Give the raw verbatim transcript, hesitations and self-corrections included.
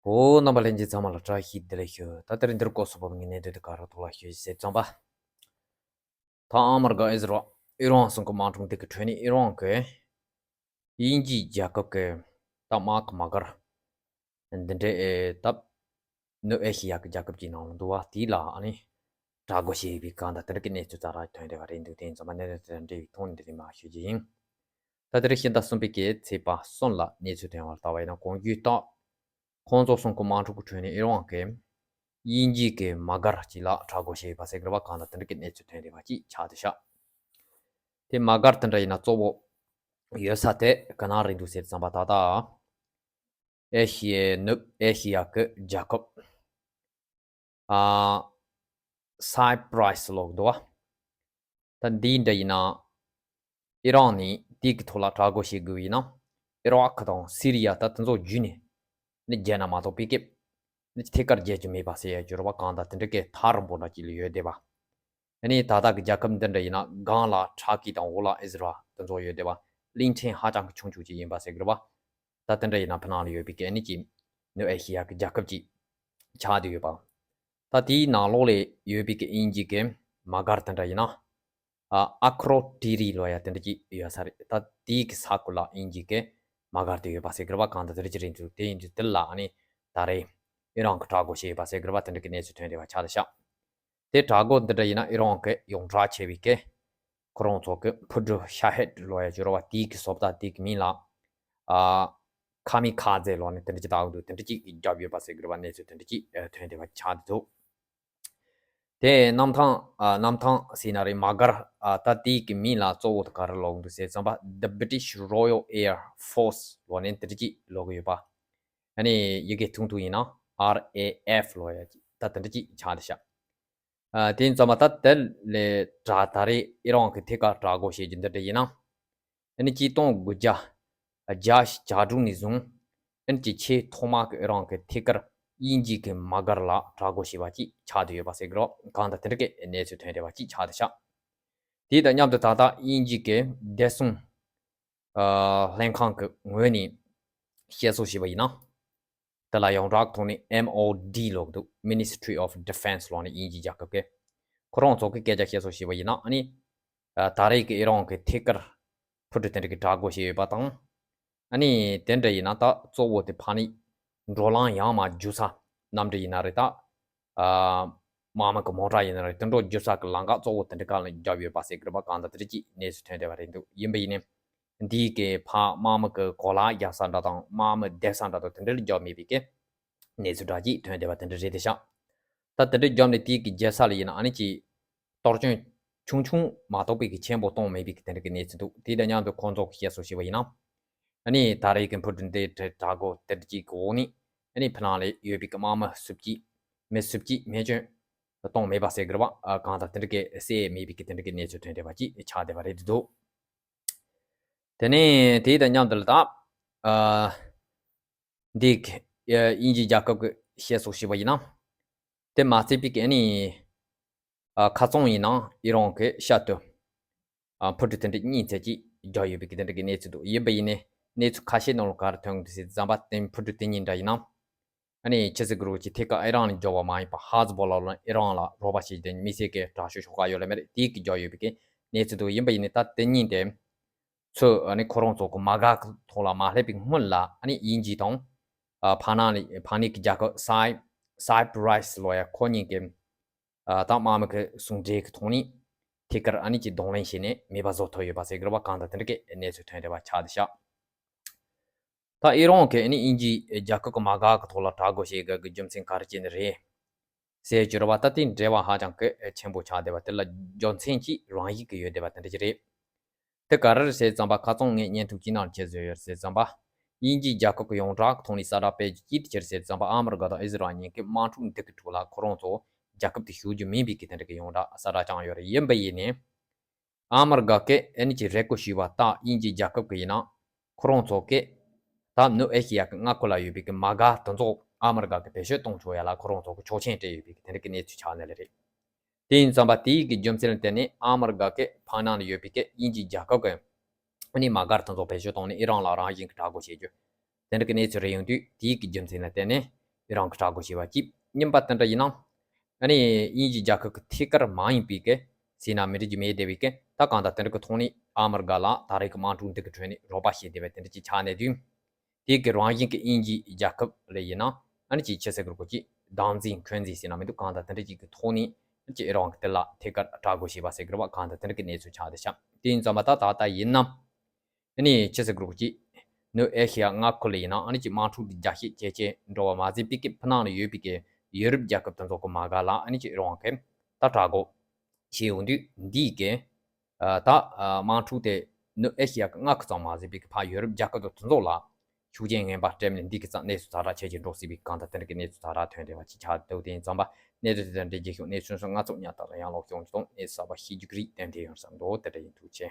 ཨོ། རྣམ་པ་ལྷན་རྒྱས་ཚང་མ་ལ་བཀྲ་ཤིས་བདེ་ལེགས་ཞུ། ད་ལྟ་རིང་འདིར་སྐོར་སུ་བབ་ངེས་གནས་དོན་དུ་ག་ར་ཐོག་ལ་ཞུ་ཞེས་བརྩམས་པ། ད་ཨ་མར་ག་ཨི་ཟི་རལ་ཨི་རན་སོང་གི་དམག་འཁྲུག་འདི་གི་ཁྲོད་ནས་ཨི་རན་གི་དབྱིན་ཇིའི་རྒྱལ་ཁབ་ཀྱི་ད་དམག་གི་མ་གར་འདི་འདྲའི་ཨེ་ད་ནུབ་ཨེ་ཤི་ཡ་གི་རྒྱལ་ཁབ་ཀྱི་ནང་ལ་འདུ་བ་དེ་ལ་ཨ་ནི་དྲག་རྒོལ་བྱས་པའི་སྒང་དང་དེ་འདྲ་གི་གནས་ཚུལ་ཙམ་ར་ཐོན་བསྡད་པ་རེད་འདུག་དེ་ཡིན་ཙང་མ་གནས་ཚུལ་དེ་འདྲ་འབྲེལ་བའི་ཐོག་ནས་འདི་རིང་མ་ཞུ་རྒྱུ་ཡིན། ད་དེ་རིང་ཕྱི་ཟླ་གསུམ་པའི་གི་ཚེས་པ་གསུམ་ལ་གནས་ཚུལ་ཐོན་པར་ལྟ་བ་ཡིན་ན་གོང་ཞུས་ལྟར། ཁོང་ཚོ་གསུམ་གི་དམག་འཁྲུག་གི་ཁྲོད་ནས་ཨི་རན་གྱིས་དབྱིན་ཇི་གི་མ་གར་ཅིག་ལ་དྲག་རྒོལ་བྱས་ཡོད་པ་ཟེར་གི་རེད་པ། གང་ལྟར་དེ་འདྲ་གི་གནས་ཚུལ་ཐོན་བསྡད་པ་ཅིག་ཆགས་བསྡད་ཤག་དེ་མ་གར་དེ་འདྲ་ཡིན་ན་གཙོ་བོ་ཡོད་ས་དེ་ག་ན་རེད་འདུག་ཟེར་བསམ་པ་ད་ལྟ་ཨེ་ཤི་ཡའི་ནུབ་ཨེ་ཤི་ཡ་གི་རྒྱལ་ཁབ་ཨ་སའི་པྲ་སི་ལབ་འདུག་བ། ད་འདིའི་འདྲ་ཡིན་ན་ཨི་རན་ནས་དེའི་གི་ཐོག་ལ་དྲག་རྒོལ་བྱེད་དགོས་ཡིན་ན་ཨི་རག་དང་སི་རི་ཡ་ད་དེ་ཚོ་བརྒྱུད་ནས་ནི་རྒྱལ་ན་མ་གཏོགས་པའི་སྐབས་ནི་ཐད་ཀར་རྒྱལ་རྒྱུ་མེད་པ་ཟེར་ཡ་བརྗོད་རོགས་པ་གང་དང་དེ་འདྲ་གི་ཐག་རིང་པོ་འདྲ་ཅིག་ལ་ཡོད་བསྡད་པ། ཨ་ནི་ད་ལྟ་གི་རྒྱལ་ཁབ་འདི་འདྲ་ཡིན་ན་སྒང་ལ་ཊར་ཀི་དང་འོག་ལ་ཨི་ཟི་རལ་དེ་ཚོ་ཡོད་བསྡད་པ། གླིང་ཕྲན་ཧ་ཅང་གི་ཆུང་ཆུང་ཅིག་ཡིན་པ་ཟེར་དགོས་རེད་པ། ད་དེ་འདྲ་ཡིན་ན་ཕི་ནང་ལ་ཡོད་པའི་གི་ཨ་ནི་ཅིག་ནུབ་ཨེ་ཤི་ཡ་གི་རྒྱལ་ཁབ་ཅིག་ཆགས་བསྡད་ཡོད་པ། ད་དེའི་ནང་ལོགས་ལ་ཡོད་པའི་གི་དབྱིན་ཇི་གི་མ་གར་དེ་འདྲ་ཡིན་ན། ཨ་ཨ་ཁྲོ་ཏི་རི་ལབ་ཡ་དེ་འདྲ་ཅིག་ཡོད་ས་རེད། ད་དེའི་གི་ས་ཁུལ་ལ་དབྱིན་ཇི་གི་མ་གར་དེ་ཡོད་པ་ཟེར་གི་རེད་པ། གང་ལྟར་དེ་འདྲ་ཅིག་རེད་འདུག་དེ་ཡིན་དུས་དེ་ལ་ཨ་ནི་ད་རེས་ཨི་རན་གི་དྲག་རྒོལ་བྱས་ཡོད་པ་ཟེར་གི་རེད་པ། དེ་འདྲ་གི་གནས་ཚུལ་ཐོན་བསྡད་པ་ཆགས་བསྡད་ཤག་དེ་དྲག་རྒོལ་འདི་འདྲ་ཡིན་ན་ཨི་རན་གི་ཡོངས་གྲགས་ཆེ་བའི་གི་ཁོ་རང་ཚོ་གི་འཕུར་གྲུ་ཤ་ཧེད་ལབ་ཡ་བརྗོད་རོགས་པ། དེའི་གི་བཟོ་ལྟ་དེའི་གི་མིང་ལ་ཨ་ཁ་མི་ཁ་ཛེ་ལབ་ནས་དེ་འདྲ་ཅིག་བཏགས་འདུག་དེ་འདྲ་ཅིག་བརྒྱབ་ཡོད་པ་ཟེར་གི་རེད་པ། གནས་ཚུལ་དེ་འདྲ་ཅིག་ཐོན་བསྡད་པ་ཆགས་བསྡད་འདུག་དེ་གནམ་ཐང་ཨ་གནམ་ཐང་ཟེར་ན་རེད། མ་གར་ཨ་ད་དེའི་གི་མིང་ལ་གཙོ་བོ་དེ་ག་རེ་ལབ་འདུག་ཟེར་ཙམ་པ། The British Royal Air Force ལབ་ནས་དེ་འདྲ་ཅིག་ལབ་གི་ཡོད་པ། ཨ་ནི་ཡི་གེ་ཐུང་ཐུང་ཡིན་ན་ཨར་ཨེ་ཨེཕ་ལབ་ཡ་ཅིག་ད་དེ་འདྲ་ཅིག་ཆགས་བསྡད་ཤག་ཨ་དེ་ཙམ་པ་ད་དེ་ལས་དྲག་ད་རེས་ཨི་རན་གི་ཐད་ཀར་དྲག་རྒོལ་བྱེད་རྒྱུ་འདི་འདྲ་ཡིན་ན། ཨ་ནི་གཅིག་སྟོང་དགུ་བརྒྱ་བརྒྱད་ཅུ་གྱ་དྲུག་ནས་བཟུང་ཨ་ནི་ཅིག་ཆེས་ཐོག་མ་གི་ཨི་རན་གི་ཐད་ཀར་དབྱིན་ཇི་གི་མ་གར་ལ་དྲག་རྒོལ་བྱས་པ་ཅིག་ཆགས་བསྡད་ཡོད་པ་ཟེར་གི་རེད། གང་ལྟར་དེ་འདྲ་གི་གནས་ཚུལ་ཐོན་བསྡད་པ་ཅིག་ཆགས་བསྡད་ཤག་དེ་དང་མཉམ་དུ་ད་ལྟ་དབྱིན་ཇི་གི་བདེ་སྲུང་ཨ་ལྷན་ཁང་གི་ངོས་ནས་བཤད་སྲོལ་བྱས་པ་ཡིན་ན། དེ་ལ་ཡོངས་གྲགས་ཐོག་ནས་M O D ལབ་འདུག Ministry of Defense ལབ་ནས་དབྱིན་ཇིའི་རྒྱལ་ཁབ་ཀྱི། ཁོ་རང་ཚོ་གི་སྐད་ཆ་བཤད་སྲོལ་བྱས་པ་ཡིན་ན་ཨ་ནི། ཨ་ད་རེས་ཀྱི་ཨི་རན་གྱི་ཐད་ཀར་འཕུར་གྲུ་དེ་འདྲ་གི་དྲག་རྒོལ་བྱས་ཡོད་པ་དང་། ཨ་ནི་དེ་འདྲ་ཡིན་ན་ད་གཙོ་བོ་དེ་ཕ་ནི་འགྲོ་ལམ་ཡང་མ་རྒྱུག་ས་གནམ་གྲུ་ཡིན་ན་རེད་ད། ཨ་དམག་མི་གི་མོ་ཊ་ཡིན་ན་རེད། དེ་འགྲོ་རྒྱུག་ས་གི་ལམ་ཁ་གཙོ་བོ་དེ་འདྲ་ག་ལ་བརྒྱབ་ཡོད་པ་ཟེར་གི་རེད་པ། གང་ལྟར་དེ་འདྲ་ཅིག་གནས་ཚུལ་ཐོན་བསྡད་པ་རེད་འདུག་ཡིན་པ་ཡིན་ནའི། འདིའི་གི་ཕ་དམག་མི་གི་གོ་ལ་རྒྱག་ས་འདྲ་དང་དམག་མི་བསྡད་ས་འདྲ་དང་དེ་འདྲ་ལ་བརྒྱབ་མེད་པའི་གི་གནས་ཚུལ་འདྲ་ཅིག་ཐོན་བསྡད་པ་དེ་འདྲ་རེད་དེ་ཤག་ད་དེ་འདྲ་བརྒྱབ་ནས་དེའི་གི་རྒྱལ་ས་ལ་ཡིན་ན་ཨ་ནི་ཅིག་གཏོར་སྐྱོན་ཆུང་ཆུང་མ་གཏོགས་པའི་གི་ཆེན་པོ་གཏོང་མེད་པའི་གི་དེ་འདྲ་གི་གནས་ཚུལ་འདུག་དེ་དང་མཉམ་དུ་ཁོང་ཚོ་གི་བཤད་སྲོལ་བྱས་པ་ཡིན་ན། ཨ་ནི་ད་རེས་ཀྱི་འཕུར་གྲུ་འདི་དྲ་དྲ་སྒོ་དེ་གཅིག་གི་འོག་ནས་ཨ་ནི་ཕི་ནང་ལ་ཡོད་པའི་ཀྱི་དམག་མི་སུ་གཅིག་མི་སུ་གཅིག་རྨས་སྐྱོན་གཏོང་མེད་པ་ཟེར་གི་རེད་པ། ཨ་གང་ལྟར་དེ་འདྲ་གི་བསད་མེད་པའི་གི་དེ་འདྲ་གི་གནས་ཚུལ་ཐོན་བསྡད་པ་ཅིག་ཆགས་བསྡད་པ་རེད་འདུག་དེ་ནས་དེ་དང་མཉམ་དུ་ལ་ད་ཨ་འདི་གི་ཨ་དབྱིན་ཇི་རྒྱལ་ཁབ་ཀྱི་བཤད་སྲོལ་བྱས་པ་ཡིན་ན། དེ་མ་ཚད་པའི་གི་ཨ་ནི་ཨ་ཁ་རྩང་ཡིན་ན་ཨི་རན་གྱི་ཤར་དུ་ཨ་འཕུར་གྲུ་དེ་འདྲ་གཉིས་ཙམ་ཅིག་བརྒྱབ་ཡོད་པའི་གི་དེ་འདྲ་གི་གནས་ཚུལ་འདུག་ཡིན་པ་ཡིན་ནའི་གནས་ཚུལ་ཁ་ཤས་ནང་ལ་ག་རེ་ཐོན་གི་འདུག་ཟེར་ཙམ་པ། དེ་འཕུར་གྲུ་དེ་གཉིས་འདྲ་ཡིན་ན་ཨ་ནི་ཕྱི་སྲིད་ཀྱི་རོགས་ཀྱི་ཐད་ཀར་ཨི་རན་ལ་བརྒྱབ་པ་མ་ཡིན་པ་ཧ་ཛི་བོ་ལ་ལ་ཨི་རན་ལ་རོགས་པ་བྱེད་དེ་དམིགས་བསལ་གྱི་དྲག་ཤོས་ཤོག་ཁག་ཡོད་ལ་མེད་རེད། དེའི་གི་བརྒྱབ་ཡོད་པའི་གི་གནས་ཚུལ་འདུག་ཡིན་པ་ཡིན་ནའི་ད་དེ་གཉིས་དེ་ཚོས་ཨ་ནི་ཁོ་རང་ཚོ་གི་མ་ག་གི་ཐོག་ལ་མ་སླེབས་པའི་སྔོན་ལ་ཨ་ནི་དབྱིན་ཇི་དང་ཨ་ཕ་ནང་ལ་ཕ་ནི་གི་རྒྱལ་ཁབ་སའི་སའི་པྲ་སི་ལབ་ཡ་ཁོ་གཉིས་ཀྱི་ཨ་ད་དམག་མི་གི་ཟུང་འབྲེལ་གྱི་ཐོག་ནས་ཐད་ཀར་ཨ་ནི་ཅིག་གདོང་ལེན་བྱས་ནས་མེད་པ་བཟོ་ཐུབ་ཡོད་པ་ཟེར་གི་རེད་པ། གང་ལྟར་དེ་འདྲ་གི་གནས་ཚུལ་ཐོན་བསྡད་པ་ཆགས་བསྡད་ཤག་ད་ཨི་རན་གྱིས་ཨ་ནི་དབྱིན་ཇིའི་རྒྱལ་ཁབ་ཀྱི་མ་ག་གི་ཐོག་ལ་དྲག་རྒོལ་བྱེད་དགོས་ཀྱི་རྒྱུ་མཚན་ག་རེ་བྱས་ནས་རེད་ཟེར་གྱི་རེད་པ། ད་དེའི་འབྲེལ་བ་ཧ་ཅང་གི་ཆེན་པོ་ཆགས་བསྡད་པ་དེ་ལ་རྒྱུ་མཚན་གྱིས་རང་བཞིན་གྱི་ཡོད་བསྡད་པ་དེ་འདྲ་ཅིག་རེད། དེ་ག་རེ་རེད་ཟེར་ཙམ་པ། ཁ་རྩང་ངས་བརྙན་ཐུང་གཅིག་ནང་ལ་བྱས་བཟོས་ཡོད་ཟེར་ཙམ་པ། དབྱིན་ཇིའི་རྒྱལ་ཁབ་ཀྱི་ཡོངས་གྲགས་ཀྱི་ཐོག་ནས་གསལ་བསྒྲགས་སྤེལ་རྒྱུ་གཅིག་དེ་ཅི་རེད་ཟེར་ཙམ་པ། ཨ་མི་རི་ཀ་དང་ཨི་ཟི་རལ་གཉིས་ཀྱི་དམག་འཁྲུག་འདི་གི་ཁྲོད་ལ་ཁོ་རང་ཚོ་རྒྱལ་ཁབ་དེ་ཞུགས་རྒྱུ་མིན་པའི་གི་དེ་འདྲ་གི་ཡོངས་གྲགས་གསལ་བསྒྲགས་བསྐྱངས་ཡོད་རེད། ཡིན་པ་ཡིན་ནའི། ཨ་མི་རི་ཀ་གིས་ཨ་ནི་ཅིག་རེ་སྐུལ་ཞུས་པ་ལྟར་དབྱིན་ཇིའི་རྒྱལ་ཁབ་ཀྱི་ཡིན་ན། ཁོ་རང་ཚོ་གིས་ད་ནུབ་ཨེ་ཤི་ཡ་གི་མངའ་ཁུལ་ལ་ཡོད་པའི་གི་མ་ག་དེ་ཚོ་ཨ་མི་རི་ཀ་གིས་བེད་སྤྱོད་གཏོང་ཆོག་ཡ་ལ་ཁོ་རང་ཚོ་གིས་ཆོག་མཆན་སྤྲད་ཡོད་པའི་གི་དེ་འདྲ་གི་གནས་ཚུལ་ཆགས་ནས་ལ་རེད། དེ་ཡིན་ཙང་པ་དེའི་གི་རྒྱུ་མཚན་ལ་བརྟེན་ནས་ཨ་མི་རི་ཀ་གི་ཕ་ནང་ལ་ཡོད་པའི་གི་དབྱིན་ཇིའི་རྒྱལ་ཁབ་ཀྱི་ཨ་ནི་མ་ག་དེ་ཚོ་བེད་སྤྱོད་བཏང་ནས་ཨི་རན་ལ་རང་བཞིན་གི་དྲག་རྒོལ་བྱེད་རྒྱུ། དེ་འདྲ་གི་གནས་ཚུལ་རེ་ཡོང་དུས་དེའི་གི་རྒྱུ་མཚན་ལ་བརྟེན་ནས་ ཨི་རན་གྱིས་དྲག་རྒོལ་བྱས་པ་གཅིག། གཉིས་པ་དེ་འདྲ་ཡིན་ན། ཨ་ནི་དབྱིན་ཇིའི་རྒྱལ་ཁབ་ཀྱི་ཐད་ཀར་མ་ཡིན་པའི་གི་ཟེར་ན་མི་འགྲིག་རྒྱུ་མེད་བསྡད་པའི་གི་ད་གང་ལྟར་དེ་འདྲ་གི་ཐོག་ནས་ཨ་མི་རི་ཀ་ལ་ད་རེས་ཀྱི་དམག་འཁྲུག་འདི་གི་ཁྲོད་ནས་རོགས་པ་བྱས་བསྡད་པ་དེ་འདྲ་ཅིག་ཆགས་ནས་དུས། དེ་གི་རང་བཞིན་གྱི་དབྱིན་ཇིའི་རྒྱལ་ཁབ་ལ་ཡིན་ན་ཨ་ནི་ཅིག་ཆི་ཟེར་དགོས་རེད་གོ་ཅིག་བདག་འཛིན་འཁོན་འཛིན་ཟེར་ན་མི་འདུག་གང་ལྟར་དེ་འདྲ་ཅིག་གི་ཐོག་ནས་ཨ་ནི་ཅིག་ཨི་རན་དེ་ལ་ཐད་ཀར་དྲག་རྒོལ་བྱས་པ་ཟེར་གི་རེད་བ། གང་ལྟར་དེ་འདྲ་གི་གནས་ཚུལ་ཆགས་བསྡད་ཤག་དེ་ཡིན་ཙམ་པ་ད་ད་ལྟ་ཡིན་ན། ཨ་ནི་ཆི་ཟེར་དགོས་རེད་གོ་ཅིག་ནུབ་ཨེ་ཤི་ཡ་མངའ་ཁུལ་ལ་ཡིན་ན་ཨ་ནི་ཅིག་དམག་འཁྲུག་འདི་རྒྱ་སྐྱེད་བྱེད་ཆེད་འགྲོ་བ་མ་ཟད་པའི་གི་ཕུ་ནང་ལ་ཡོད་པའི་གི་ཡོ་རོབ་རྒྱལ་ཁབ་དེ་ཚོ་གི་མ་དགའ་ལ་ཨ་ནི་ཅིག་ཨི་རན་གྱིས་ད་དྲག་རྒོལ་བྱས་ཡོང་དུས་འདིའི་གི་ཨ་ད་ཨ་དམག་འཁྲུག་དེ་ནུབ་ཨེ་ཤི་ཡ་གི་མངའ་ཁུལ་ཙམ་མ་ཟད་པའི་གི་ཕར་ཡོ་རོབ་རྒྱལ་ཁབ་དེ་ཚོ་ལ་ཤུགས་རྐྱེན་ངན་པ་སྤྲད་ནས་འདི་གི་ཙམ་གནས་ཚུལ་ཛ་དྲག་ཆེ་ཆེ་འགྲོ་སྲིད་པའི་གང་ལྟར་དེ་འདྲ་གི་གནས་ཚུལ་ཛ་དྲག་ཐོན་བསྡད་པ་ཅིག་ཆགས་འདུག་དེ་ཡིན་ཙམ་པ་གནས་ཚུལ་དེ་འདྲ་རྒྱས་ཤིང་གནས་ཚུལ་སོགས་ང་ཚོ་ཉག་ཐག་ལ་ཡང་ལོག་ཤོང་གི་དང་གནས་ཚུལ་གསར་པ་ཤེས་རྒྱུ་གི་རིགས་ཏན་ཏན་ཡོང་བསམ་འདུག་དེ་འདྲ་ཡིན། ཐུགས་རྗེ་ཆེ།